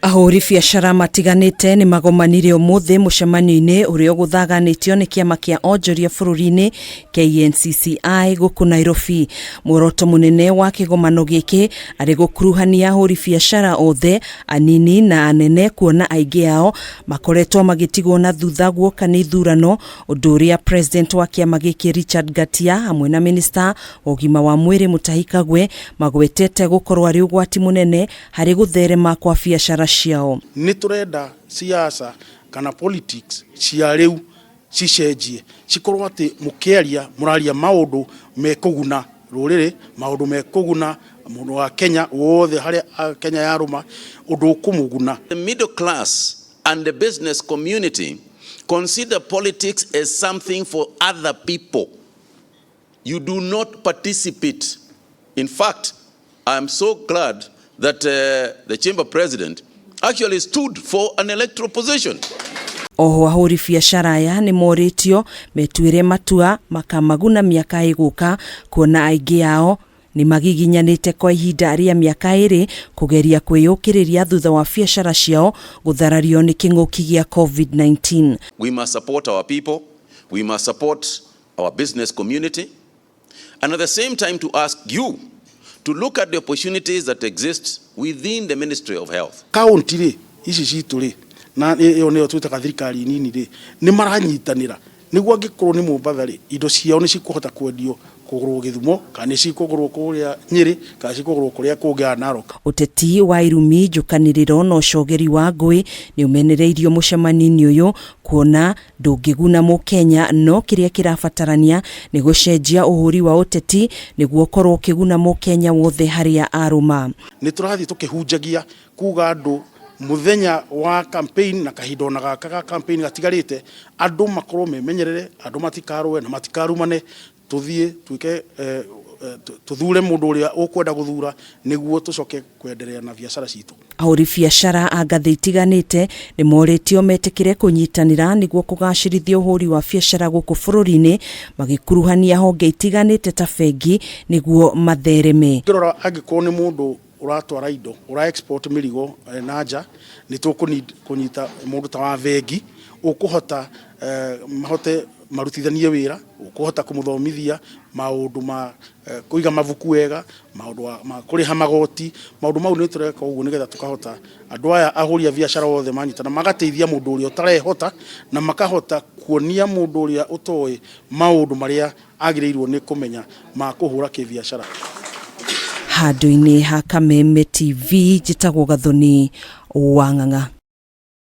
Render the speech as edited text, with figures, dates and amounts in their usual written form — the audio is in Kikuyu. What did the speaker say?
Ahũri biacara matiganĩte nĩ magomanire ũmũthĩ mũcemanio-inĩ ũrĩa ũgũthaganĩtio nĩ kĩama kĩa onjoria bũrũri-inĩ KNCCI gũkũ Nairobi. Muoroto mũnene wa kĩgomano gĩkĩ arĩ gũkuruhania ahũri biacara othe anini na anene kuona aingĩ ao makoretwo magĩtigwo na thutha guoka nĩ ithurano, ũndũ ũrĩa president wa kĩama gĩkĩ Richard Ngatia hamwe na minister wa ũgima wa mwĩrĩ Mutahi Kagwe magwetete gũkorwo arĩ ũgwati mũnene harĩ gũtherema kwa biacara ciao. Nĩ tũrenda siasa kana politics cia rĩu cicenjie, cikorwo atĩ mũkĩaria mũraria maũndũ mekũguna rũrĩrĩ, maũndũ mekũguna mũndũ wa Kenya wothe harĩa Kenya yarũma, ũndũ ũkũmũguna. The middle class and the business community consider politics as something for other people. You do not participate. In fact, I am so glad that the chamber president actually stood for an electoral position. Oho ahũri biacara aya nĩ morĩtio metuĩre matua makamaguna mĩaka ĩgũka kuona aingĩ ao nĩ magiginyanĩte kwa ihinda rĩa mĩaka 2 kũgeria kwĩyũkĩrĩria thutha wa biacara ciao gũtharario nĩ kĩng'ũki gĩa COVID-19. We must support our people, we must support our business community, and at the same time to ask you to look at the opportunities that exist within the Ministry of Health. Kaunti rĩ ici citũ rĩ, na ĩyo nĩyo twĩtaga thirikari nini rĩ, nĩ maranyitanĩra nĩguo angĩkorwo nĩ Mombatha rĩ, indo ciao nĩ cikũhota kwendio kũgũrwo Gĩthumo kana nĩ cikũgũrwo kũrĩa Nyĩrĩ kana cikũgũrwo kũrĩa kũngĩ Narok. Ũteti wa irumi, njũkanĩrĩro na ũcogeri wa ngũĩ nĩ ũmenereirio mũcemanio-inĩ ũyũ kuona ndũngĩguna mũkenya, no kĩrĩa kĩrabatarania nĩ gũcenjia ũhũri wa ũteti nĩguo ũkorwo ũkĩguna mũkenya wothe harĩa arũma. Nĩ tũrathiĩ tũkĩhunjagia kuga andũ muthenya wa campaign na kahinda ona gaka ga campaign gatigarĩte, andũ makorwo memenyerere, andũ matikarũe na matikarumane, tuthiĩ tuike tuthure mũndũ ũrĩa ũkwenda gũthura nĩguo tũcoke kwenderea na biacara citũ. Ahũri biacara a ngathĩ itiganĩte nĩ morĩtio metĩkĩre kũnyitanĩra nĩguo kũgacĩrithia ũhũri wa biacara gũkũ bũrũri-inĩ, magĩkuruhania honge itiganĩte ta bengi nĩguo mathereme. Ngĩrora angĩkorwo nĩ mũndũ ũratwara indo, ũra export mĩrigo na nja, nĩ tũkũnyita mũndũ ta wa bengi ũkũhota mahote marutithanie wĩra, ũkũhota kũmũthomithia maũndũ ma kũiga mabuku wega, maũndũ ma kũrĩha magoti, maũndũ mau nĩ tũreka ũguo nĩgetha tũkahota andũ aya ahũri a biacara othe manyitana magateithia mũndũ ũrĩa ũtarehota na makahota kuonia mũndũ ũrĩa ũtoĩ maũndũ marĩa agĩrĩirwo nĩ kũmenya ma kũhũra kĩbiacara. Handũ-inĩ ha Kameme TV, njĩtagwo Gathoni wa Ng'ang'a.